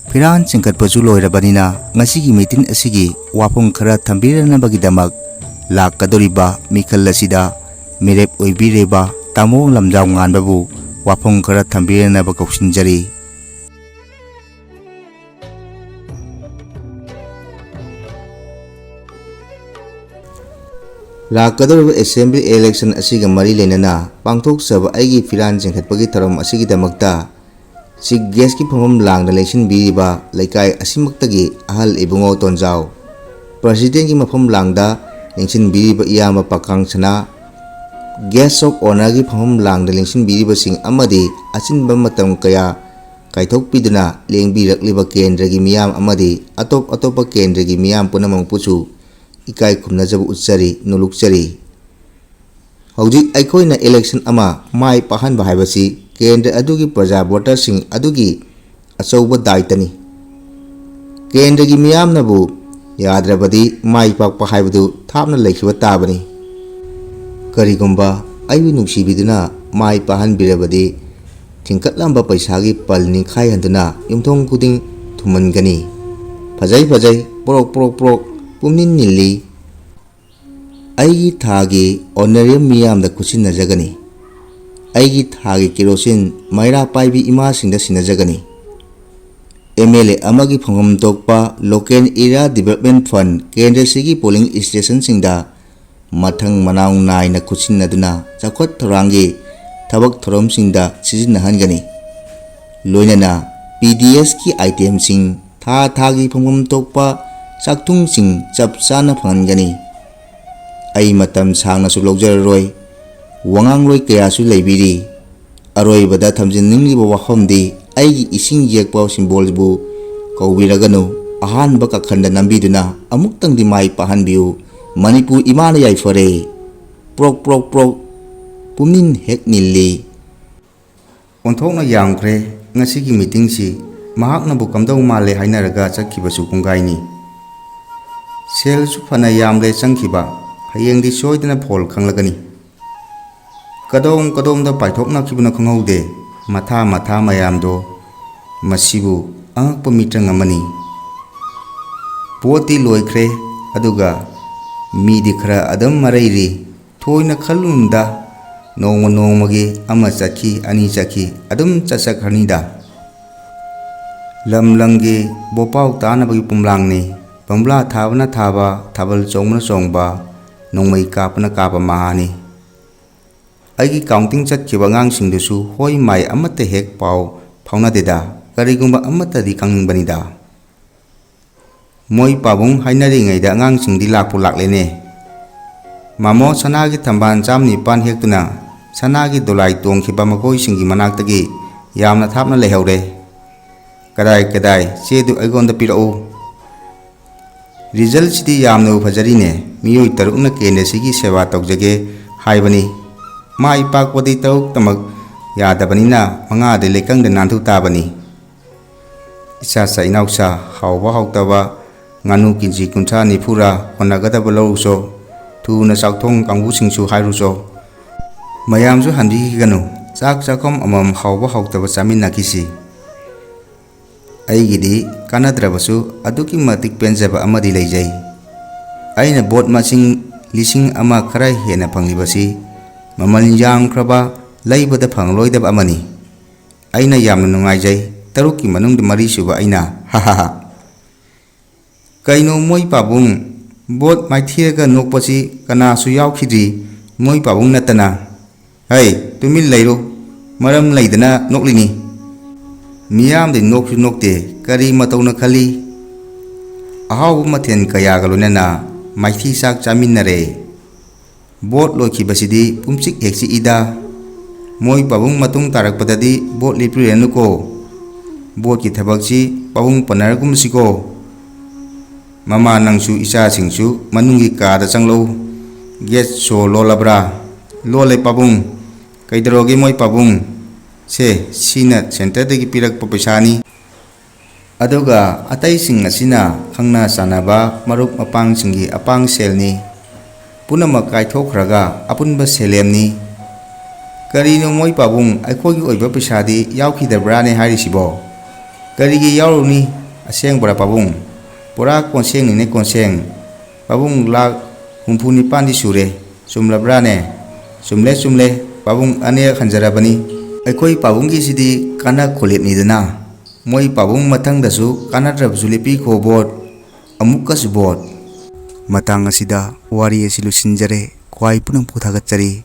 ꯐꯤꯔꯥꯟ ꯆꯤꯡꯈꯠꯄꯁꯨ ꯂꯣꯏꯔꯕꯅꯤꯅ, ꯉꯁꯤꯒꯤ ꯃꯤꯇꯤꯟ ꯑꯁꯤꯒꯤ ꯋꯥꯐꯝ ꯈꯔ ꯊꯝꯕꯤꯔꯅꯕꯒꯤꯗꯃꯛ ꯂꯥꯛꯀꯗꯧꯔꯤꯕ ꯃꯤꯈꯜ ꯑꯁꯤꯗ ꯃꯤꯔꯦꯞ ꯑꯣꯏꯕꯤꯔꯤꯕ ꯇꯥꯃꯣ ꯂꯝꯖꯥꯎ ꯉꯥꯟꯕꯕꯨ ꯋꯥꯐꯝ ꯈꯔ ꯊꯝꯕꯤꯔꯅꯕ ꯀꯧꯁꯤꯟꯖꯔꯤ꯫ ꯂꯥꯛꯀꯗꯧꯔꯤꯕ assembly election ꯑꯁꯤꯒ ꯃꯔꯤ ꯂꯩꯅꯅ ꯄꯥꯡꯊꯣꯛꯆꯕ ꯑꯩꯒꯤ ꯐꯤꯔꯥꯟ ꯆꯤꯡꯈꯠꯄꯒꯤ ꯊꯧꯔꯝ ꯑꯁꯤꯒꯤꯗꯃꯛꯇ ꯆꯤꯐ ꯒꯦꯁꯀꯤ ꯐꯝꯐꯝ ꯂꯥꯡꯗ ꯂꯦꯡꯁꯤꯟꯕꯤꯔꯤꯕ ꯂꯩꯀꯥꯏ ꯑꯁꯤꯃꯛꯇꯒꯤ ꯑꯍꯜ ꯏꯕꯨꯡꯉꯣ ꯇꯣꯟꯖꯥꯎ, ꯄ꯭ꯔꯁꯤꯗꯦꯟꯒꯤ ꯃꯐꯝ ꯂꯥꯡꯗ ꯂꯦꯡꯁꯤꯟꯕꯤꯔꯤꯕ ꯏꯌꯥꯝꯕ ꯄꯥꯈꯥꯡ ꯁꯅꯥ, guest of honourꯒꯤ ꯐꯝꯐꯝ ꯂꯥꯡꯗ ꯂꯦꯡꯁꯤꯟꯕꯤꯔꯤꯕꯁꯤꯡ ꯑꯃꯗꯤ ꯑꯆꯤꯟꯕ ꯃꯇꯝ ꯀꯌꯥ ꯀꯥꯏꯊꯣꯛꯄꯤꯗꯨꯅ ꯂꯦꯡꯕꯤꯔꯛꯂꯤꯕ ꯀꯦꯟꯗ꯭ꯔꯒꯤ ꯃꯤꯌꯥꯝ ꯑꯃꯗꯤ ꯑꯇꯣꯞ ꯑꯇꯣꯞꯄ ꯀꯦꯟꯗ꯭ꯔꯒꯤ ꯃꯤꯌꯥꯝ ꯄꯨꯝꯅꯃꯛꯄꯨꯁꯨ ꯏꯀꯥꯏ ꯈꯨꯝꯅꯖꯕ ꯎꯠꯆꯔꯤ, ꯅꯣꯂꯨꯛꯆꯔꯤ꯫ ꯍꯧꯖꯤꯛ ꯑꯩꯈꯣꯏꯅ election ꯑꯃ ꯃꯥꯏ ꯄꯥꯛꯍꯟꯕ ꯍꯥꯏꯕꯁꯤ ꯀꯦꯟꯗ꯭ꯔ ꯑꯗꯨꯒꯤ ꯄ꯭ꯔꯖꯥ voterꯁꯤꯡ ꯑꯗꯨꯒꯤ ꯑꯆꯧꯕ ꯗꯥꯏꯇꯅꯤ꯫ ꯀꯦꯟꯗ꯭ꯔꯒꯤ ꯃꯤꯌꯥꯝꯅꯕꯨ ꯌꯥꯗ꯭ꯔꯕꯗꯤ ꯃꯥꯏ ꯄꯥꯛꯄ ꯍꯥꯏꯕꯗꯨ ꯊꯥꯞꯅ ꯂꯩꯈꯤꯕ ꯇꯥꯕꯅꯤ꯫ ꯀꯔꯤꯒꯨꯝꯕ ꯑꯩꯕꯨ ꯅꯨꯡꯁꯤꯕꯤꯗꯨꯅ ꯃꯥꯏ ꯄꯥꯛꯍꯟꯕꯤꯔꯕꯗꯤ ꯊꯤꯡꯀꯠꯂꯝꯕ ꯄꯩꯁꯥꯒꯤ ꯄꯜ ꯅꯤꯡꯈꯥꯏꯍꯟꯗꯨꯅ ꯌꯨꯝꯊꯣꯡ ꯈꯨꯗꯤꯡ ꯊꯨꯝꯍꯟꯒꯅꯤ꯫ ꯐꯖꯩ ꯐꯖꯩ, ꯄ꯭ꯔꯣꯛ ꯄ꯭ꯔꯣꯛ ꯄ꯭ꯔꯣꯛ, ꯄꯨꯝꯅꯤꯟ ꯅꯤꯜꯂꯤ꯫ ꯑꯩꯒꯤ ꯊꯥꯒꯤ honorarium ꯃꯤꯌꯥꯝꯗ ꯈꯨꯠꯁꯤꯟꯅꯖꯒꯅꯤ꯫ ꯑꯩꯒꯤ ꯊꯥꯒꯤ ꯀꯦꯔꯣꯁꯤꯟ ꯃꯩꯔꯥ ꯄꯥꯏꯕꯤ ꯏꯃꯥꯁꯤꯡꯗ ꯁꯤꯟꯅꯖꯒꯅꯤ꯫ MLA ꯑꯃꯒꯤ ꯐꯪꯐꯝ ꯊꯣꯛꯄ local area development fund ꯀꯦꯟꯗ꯭ꯔꯁꯤꯒꯤ polling stationꯁꯤꯡꯗ ꯃꯊꯪ ꯃꯅꯥꯎ ꯅꯥꯏꯅ ꯈꯨꯠꯁꯤꯟꯅꯗꯨꯅ ꯆꯥꯎꯈꯠ ꯊꯧꯔꯥꯡꯒꯤ ꯊꯕꯛ ꯊꯧꯔꯝꯁꯤꯡꯗ ꯁꯤꯖꯤꯟꯅꯍꯟꯒꯅꯤ꯫ ꯂꯣꯏꯅꯅ PDSꯀꯤ itemꯁꯤꯡ ꯊꯥ ꯊꯥꯒꯤ ꯐꯪꯐꯝ ꯊꯣꯛꯄ ꯆꯥꯛꯊꯨꯡꯁꯤꯡ ꯆꯞ ꯆꯥꯅ ꯐꯪꯍꯟꯒꯅꯤ꯫ ꯑꯩ ꯃꯇꯝ ꯁꯥꯡꯅꯁꯨ ꯂꯧꯖꯔꯔꯣꯏ꯫ ꯋꯥꯉꯥꯡꯂꯣꯏ ꯀꯌꯥꯁꯨ ꯂꯩꯕꯤꯔꯤ꯫ ꯑꯔꯣꯏꯕꯗ ꯊꯝꯖꯤꯟꯅꯤꯡꯂꯤꯕ ꯋꯥꯐꯝꯗꯤ ꯑꯩꯒꯤ ꯏꯁꯤꯡ ꯌꯦꯛꯄ symbolꯕꯨ ꯀꯧꯕꯤꯔꯒꯅꯨ꯫ ꯑꯍꯥꯟꯕ ꯀꯥꯈꯟꯗ ꯅꯝꯕꯤꯗꯨꯅ ꯑꯃꯨꯛꯇꯪꯗꯤ ꯃꯥꯏ ꯄꯥꯛꯍꯟꯕꯤꯌꯨ꯫ ꯃꯅꯤꯄꯨꯔ ꯏꯃꯥꯅ ꯌꯥꯏꯐꯔꯦ꯫ ꯄ꯭ꯔꯣꯛ ꯄ꯭ꯔꯣꯛ ꯄ꯭ꯔꯣꯛ꯫ ꯄꯨꯝꯅꯤꯟ ꯍꯦꯛ ꯅꯤꯜꯂꯤ꯫ ꯑꯣꯟꯊꯣꯛꯅ ꯌꯥꯝꯈ꯭ꯔꯦ ꯉꯁꯤꯒꯤ meetingꯁꯤ꯫ ꯃꯍꯥꯛꯅꯕꯨ ꯀꯝꯗꯧ ꯃꯥꯜꯂꯦ ꯍꯥꯏꯅꯔꯒ ꯆꯠꯈꯤꯕꯁꯨ ꯀꯣꯡꯒꯥꯏꯅꯤ꯫ ꯁꯦꯜꯁꯨ ꯐꯅ ꯌꯥꯝꯂꯦ ꯆꯪꯈꯤꯕ꯫ ꯍꯌꯦꯡꯗꯤ ꯁꯣꯏꯗꯅ ꯐꯣꯜ ꯈꯪꯂꯒꯅꯤ꯫ ꯀꯗꯣꯝ ꯀꯗꯣꯝꯗ ꯄꯥꯏꯊꯣꯛꯅꯈꯤꯕꯅꯣ ꯈꯪꯍꯧꯗꯦ꯫ ꯃꯊꯥ ꯃꯊꯥ ꯃꯌꯥꯝꯗꯣ꯫ ꯃꯁꯤꯕꯨ ꯑꯉꯛꯄ ꯃꯤꯇ꯭ꯔꯪ ꯑꯃꯅꯤ꯫ ꯄꯣꯠꯇꯤ ꯂꯣꯏꯈ꯭ꯔꯦ, ꯑꯗꯨꯒ ꯃꯤꯗꯤ ꯈꯔ ꯑꯗꯨꯝ ꯃꯔꯩꯔꯤ꯫ ꯊꯣꯏꯅ ꯈꯜꯂꯨꯅꯨꯗ, ꯅꯣꯡꯃ ꯅꯣꯡꯃꯒꯤ ꯑꯃ ꯆꯠꯈꯤ, ꯑꯅꯤ ꯆꯠꯈꯤ, ꯑꯗꯨꯝ ꯆꯠꯆꯈ꯭ꯔꯅꯤꯗ꯫ ꯂꯝ ꯂꯝꯒꯤ ꯕꯣꯄꯥꯎ ꯇꯥꯅꯕꯒꯤ ꯄꯨꯝꯂꯥꯡꯅꯤ꯫ ꯕꯝꯕ꯭ꯂꯥ ꯊꯥꯕꯅ ꯊꯥꯕ, ꯊꯥꯕꯜ ꯆꯣꯡꯕꯅ ꯆꯣꯡꯕ, ꯅꯣꯡꯃꯩ ꯀꯥꯞꯄꯅ ꯀꯥꯞꯄ ꯃꯍꯥꯅꯤ꯫ ꯑꯩꯒꯤ ꯀꯥꯎꯟꯇꯤꯡ ꯆꯠꯈꯤꯕ ꯑꯉꯥꯡꯁꯤꯡꯗꯨꯁꯨ ꯍꯣꯏ ꯃꯥꯏ ꯑꯃꯠꯇ ꯍꯦꯛ ꯄꯥꯎ ꯐꯥꯎꯅꯗꯦꯗ꯫ ꯀꯔꯤꯒꯨꯝꯕ ꯑꯃꯠꯇꯗꯤ ꯈꯪꯅꯤꯡꯕꯅꯤꯗ꯫ ꯃꯣꯏ ꯄꯥꯕꯨꯡ ꯍꯥꯏꯅꯔꯤꯉꯩꯗ ꯑꯉꯥꯡꯁꯤꯡꯗꯤ ꯂꯥꯛꯄꯨ ꯂꯥꯛꯂꯦꯅꯦ꯫ ꯃꯥꯃꯣ ꯁꯅꯥꯒꯤ ꯊꯝꯕꯥꯜ ꯆꯥꯝ ꯅꯤꯄꯥꯟ ꯍꯦꯛꯇꯨꯅ ꯁꯅꯥꯒꯤ ꯗꯣꯂꯥꯏ ꯇꯣꯡꯈꯤꯕ ꯃꯈꯣꯏꯁꯤꯡꯒꯤ ꯃꯅꯥꯛꯇꯒꯤ ꯌꯥꯝꯅ ꯊꯥꯞꯅ ꯂꯩꯍꯧꯔꯦ꯫ "ꯀꯗꯥꯏ, ꯀꯗꯥꯏ? ꯆꯦꯗꯨ ꯑꯩꯉꯣꯟꯗ ꯄꯤꯔꯛꯎ꯫ ꯔꯤꯖꯜꯁꯤꯗꯤ ꯌꯥꯝꯅꯕꯨ ꯐꯖꯔꯤꯅꯦ꯫ ꯃꯤꯑꯣꯏ ꯇꯔꯨꯛꯅ ꯀꯦꯟꯗ꯭ꯔꯁꯤꯒꯤ ꯁꯦꯕꯥ ꯇꯧꯖꯒꯦ ꯍꯥꯏꯕꯅꯤ꯫ ꯃꯥꯏ ꯄꯥꯛꯄꯗꯤ ꯇꯔꯨꯛꯇꯃꯛ ꯌꯥꯗꯕꯅꯤꯅ ꯃꯉꯥꯗꯤ ꯂꯩꯀꯪꯗ ꯅꯥꯟꯊꯨ ꯇꯥꯕꯅꯤ꯫ ꯏꯆꯥꯆꯥ ꯏꯅꯥꯎꯆꯥ, ꯍꯥꯎꯕ ꯍꯥꯎꯇꯕ ꯉꯥꯅꯨ ꯀꯦꯖꯤ ꯀꯨꯟꯊ꯭ꯔꯥ ꯅꯤꯐꯨꯔꯥ ꯀꯣꯟꯅꯒꯗꯕ ꯂꯧꯔꯨꯆꯣ꯫ ꯊꯨꯅ ꯆꯥꯛꯊꯣꯡ ꯀꯥꯡꯕꯨꯁꯤꯡꯁꯨ ꯍꯥꯏꯔꯨꯆꯣ꯫ ꯃꯌꯥꯝꯁꯨ ꯍꯟꯕꯤꯈꯤꯒꯅꯨ꯫ ꯆꯥꯛ ꯆꯥꯛꯈꯨꯝ ꯑꯃꯃꯝ ꯍꯥꯎꯕ ꯍꯥꯎꯇꯕ ꯆꯥꯃꯤꯟꯅꯈꯤꯁꯤ꯫ ꯑꯩꯒꯤꯗꯤ ꯀꯥꯟꯅꯗ꯭ꯔꯕꯁꯨ ꯑꯗꯨꯛꯀꯤ ꯃꯇꯤꯛ ꯄꯦꯟꯖꯕ ꯑꯃꯗꯤ ꯂꯩꯖꯩ꯫ ꯑꯩꯅ ꯚꯣꯠ ꯃꯁꯤꯡ ꯂꯤꯁꯤꯡ ꯑꯃ ꯈꯔ ꯍꯦꯟꯅ ꯐꯪꯂꯤꯕꯁꯤ ꯃꯃꯜ ꯌꯥꯝꯈ꯭ꯔꯕ, ꯂꯩꯕꯗ ꯐꯪꯂꯣꯏꯗꯕ ꯑꯃꯅꯤ꯫ ꯑꯩꯅ ꯌꯥꯝꯅ ꯅꯨꯡꯉꯥꯏꯖꯩ꯫ ꯇꯔꯨꯛꯀꯤ ꯃꯅꯨꯡꯗ ꯃꯔꯤꯁꯨꯕ ꯑꯩꯅ꯫ ꯍꯥ ꯍꯥ ꯍꯥ꯫ ꯀꯩꯅꯣ ꯃꯣꯏ ꯄꯥꯕꯨꯡ? ꯚꯣꯠ ꯃꯥꯏꯊꯤꯔꯒ ꯅꯣꯛꯄꯁꯤ ꯀꯅꯥꯁꯨ ꯌꯥꯎꯈꯤꯗ꯭ꯔꯤ, ꯃꯣꯏ ꯄꯥꯕꯨꯡ ꯅꯠꯇꯅ꯫ ꯍꯩ, ꯇꯨꯃꯤꯟ ꯂꯩꯔꯣ, ꯃꯔꯝ ꯂꯩꯗꯅ ꯅꯣꯛꯂꯤꯅꯤ꯫ ꯃꯤꯌꯥꯝꯗꯤ ꯅꯣꯛꯁꯨ ꯅꯣꯛꯇꯦ, ꯀꯔꯤ ꯃꯇꯧꯅ ꯈꯜꯂꯤ? ꯑꯍꯥꯎꯕ ꯃꯊꯦꯜ ꯀꯌꯥꯒ ꯂꯣꯏꯅꯅ ꯃꯥꯏꯊꯤ ꯆꯥꯛ ꯆꯥꯃꯤꯟꯅꯔꯦ꯫ ꯚꯣꯠ ꯂꯣꯏꯈꯤꯕꯁꯤꯗꯤ ꯄꯨꯝꯆꯤꯛ ꯍꯦꯛ ꯆꯤꯛꯏꯗ꯫ ꯃꯣꯏ ꯄꯥꯕꯨꯡ ꯃꯇꯨꯡ ꯇꯥꯔꯛꯄꯗꯗꯤ ꯚꯣꯠ ꯂꯦꯞꯄꯤꯔꯅꯨꯀꯣ꯫ ꯚꯣꯠꯀꯤ ꯊꯕꯛꯁꯤ ꯄꯥꯕꯨꯡ ꯄꯟꯅꯔꯒꯨꯝꯁꯤꯀꯣ꯫ ꯃꯃꯥ, ꯅꯪꯁꯨ ꯏꯆꯥꯁꯤꯡꯁꯨ ꯃꯅꯨꯡꯒꯤ ꯀꯥꯗ ꯆꯪꯂꯛꯎ꯫ ꯒꯦꯠ ꯁꯣ ꯂꯣꯜꯂꯕ꯭ꯔꯥ? ꯂꯣꯜꯂꯦ ꯄꯥꯕꯨꯡ꯫ ꯀꯩꯗꯧꯔꯒꯦ ꯃꯣꯏ ꯄꯥꯕꯨꯡ? ꯁꯦ, ꯁꯤꯅ ꯁꯦꯟꯇꯔꯗꯒꯤ ꯄꯤꯔꯛꯄ ꯄꯩꯁꯥꯅꯤ꯫ ꯑꯗꯨꯒ ꯑꯇꯩꯁꯤꯡ ꯑꯁꯤꯅ ꯈꯪꯅ ꯆꯥꯟꯅꯕ ꯃꯔꯨꯞ ꯃꯄꯥꯡꯁꯤꯡꯒꯤ ꯑꯄꯥꯡ ꯁꯦꯜꯅꯤ꯫ ꯄꯨꯝꯅꯃꯛ ꯀꯥꯏꯊꯣꯛꯈ꯭ꯔꯒ ꯑꯄꯨꯟꯕ ꯁꯦꯂꯦꯝꯅꯤ꯫ ꯀꯔꯤꯅꯣ ꯃꯣꯏ ꯄꯥꯕꯨꯡ, ꯑꯩꯈꯣꯏꯒꯤ ꯑꯣꯏꯕ ꯄꯩꯁꯥꯗꯤ ꯌꯥꯎꯈꯤꯗꯕ꯭ꯔꯥꯅꯦ ꯍꯥꯏꯔꯤꯁꯤꯕꯣ? ꯀꯔꯤꯒꯤ ꯌꯥꯎꯔꯨꯅꯤ? ꯑꯁꯦꯡꯕꯔꯥ ꯄꯥꯕꯨꯡ? ꯄꯨꯔꯥ ꯀꯣꯟꯁꯦꯡꯅꯤꯅꯦ ꯀꯣꯟꯁꯦꯡ꯫ ꯄꯥꯕꯨꯡ, ꯂꯥꯛ ꯍꯨꯝꯐꯨ ꯅꯤꯄꯥꯟꯗꯤ ꯁꯨꯔꯦ꯫ ꯆꯨꯝꯂꯕ꯭ꯔꯥꯅꯦ? ꯆꯨꯝꯂꯦ, ꯆꯨꯝꯂꯦ꯫ ꯄꯥꯕꯨꯡ ꯑꯅꯤꯔꯛ ꯍꯟꯖꯔꯕꯅꯤ꯫ ꯑꯩꯈꯣꯏ ꯄꯥꯕꯨꯡꯒꯤꯁꯤꯗꯤ ꯀꯥꯟꯅ ꯈꯣꯂꯦꯞꯅꯤꯗꯅ꯫ ꯃꯣꯏ ꯄꯥꯕꯨꯡ ꯃꯊꯪꯗꯁꯨ ꯀꯥꯟꯅꯗ꯭ꯔꯕꯁꯨ ꯂꯦꯞꯄꯤꯈꯣ ꯕꯣꯠ꯫ ꯑꯃꯨꯛꯀꯁꯨ ꯕꯣꯠ꯫ ꯃꯇꯥꯡ ꯑꯁꯤꯗ ꯋꯥꯔꯤ ꯑꯁꯤ ꯂꯣꯏꯁꯤꯟꯖꯔꯦ꯫ ꯈ꯭ꯋꯥꯏ ꯄꯨꯝꯅꯃꯛꯄꯨ ꯊꯥꯒꯠꯆꯔꯤ꯫